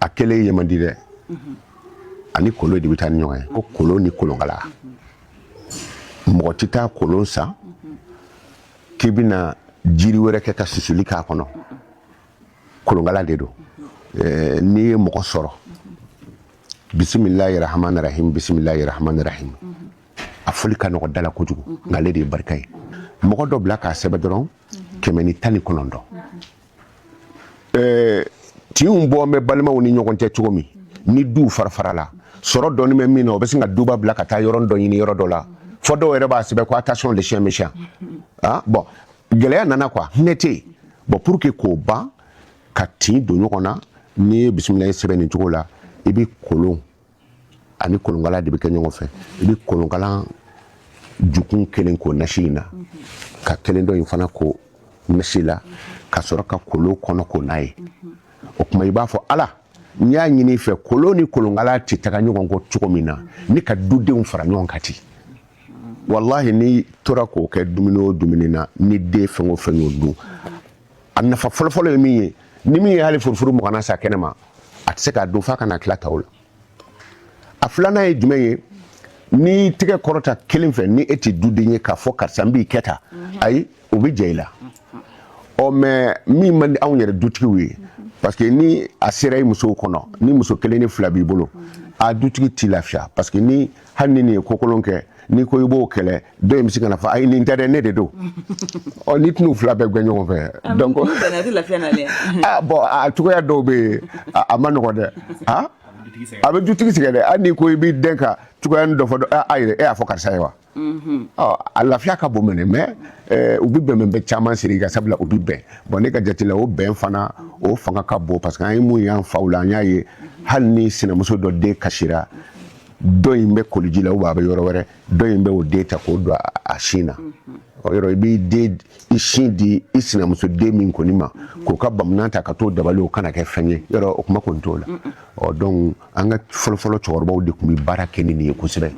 A kelen ye man di dɛ. Ani kolon de bɛ taa ni ɲɔgɔn ye, ko kolon ni kolonkala. Mɔgɔ tɛ taa kolon san k'i bɛna jiri wɛrɛ kɛ ka susuli k'a kɔnɔ. Kolonkala de don. N'i ye mɔgɔ sɔrɔ, bisimilahi rahmani rahim, bisimilahi rahmani rahim, a fɔli ka nɔgɔ da la kojugu, nka ale de ye barika ye. Mɔgɔ dɔ bila k'a sɛbɛn dɔrɔn, 119. Tinw bɔ bɛ balimaw ni ɲɔgɔn cɛ cogo min, ni duw fara farala, sɔrɔ dɔɔni bɛ min na, o bɛ sin ka duba bila ka taa yɔrɔ dɔ ɲini yɔrɔ dɔ la, fɔ dɔw yɛrɛ b'a sɛbɛn ko attention, les chiens méchants. Ah bon, gɛlɛya nana quoi, hinɛ tɛ yen. Bon, pour que k'o ban ka tin don ɲɔgɔn na, n'i ye bisimilayi sɛbɛn nin cogo la, i bɛ kolon ani kolonkala de bɛ kɛ ɲɔgɔn fɛ. I bɛ kolonkala jukun kelen ko nasi in na, ka kelen dɔ in fana ko nasi la, ka sɔrɔ ka kolon kɔnɔ ko n'a ye. O tuma, i b'a fɔ: Ala, n y'a ɲini i fɛ, kolon ni kolonkala tɛ taga ɲɔgɔn kɔ cogo min na, ni ka dudenw fara ɲɔgɔn kan ten. Walahi, n'i tora k'o kɛ dumuni o dumuni na, ni den fɛn o fɛn y'o dun, a nafa fɔlɔfɔlɔ ye min ye, ni min ye hali furufuru 20 sa kɛnɛ ma, a tɛ se k'a dun f'a ka na tila tɔw la. A filanan ye jumɛn ye? N'i tɛgɛ kɔrɔta kelen fɛ, ni e tɛ duden ye, k'a fɔ karisa, n b'i kɛ tan, ayi, o bɛ jɛ i la. Ɔ mais min man di anw yɛrɛ dutigiw ye, parce que ni a sera i musow kɔnɔ, ni muso kelen ni fila b'i bolo, a dutigi t'i lafiya, parce que ni hali ni nin ye kokolon kɛ, n'i ko i b'o kɛlɛ, dɔ in bɛ se ka na fɔ: ayi, nin tɛ dɛ, ne de don. Ɔ n'i tɛn'u fila bɛɛ gɛn ɲɔgɔn fɛ, donc ah bon, a cogoya dɔw bɛ yen, a ma nɔgɔn dɛ. Ah, a bɛ dutigi sɛgɛn dɛ. Hali n'i ko i b'i den ka cogoya dɔ fɔ, a yɛrɛ e y'a fɔ karisa ye wa. Ɔ a lafiya ka bon mɛnɛ, mais u bɛ bɛn bɛn caman siri ka sabula u bɛ bɛn. Bon, ne ka jate la, o bɛn fana, o fanga ka bon, parce que an ye mun y'an faw la, an y'a ye, hali ni sinamuso dɔ den kasira, dɔ in bɛ koliji la ou a bɛ yɔrɔ wɛrɛ, dɔ in bɛ o den ta k'o don a sin na. O yɔrɔ, i b'i den, i sin di i sinamuso den min kɔni ma, k'o ka bamanan ta ka t'o dabali, o kana kɛ fɛn ye yɔrɔ, o kuma kɔni t'o la. Ɔ donc, an ka fɔlɔfɔlɔ cɛkɔrɔbaw de tun bɛ baara kɛ ni nin ye kosɛbɛ.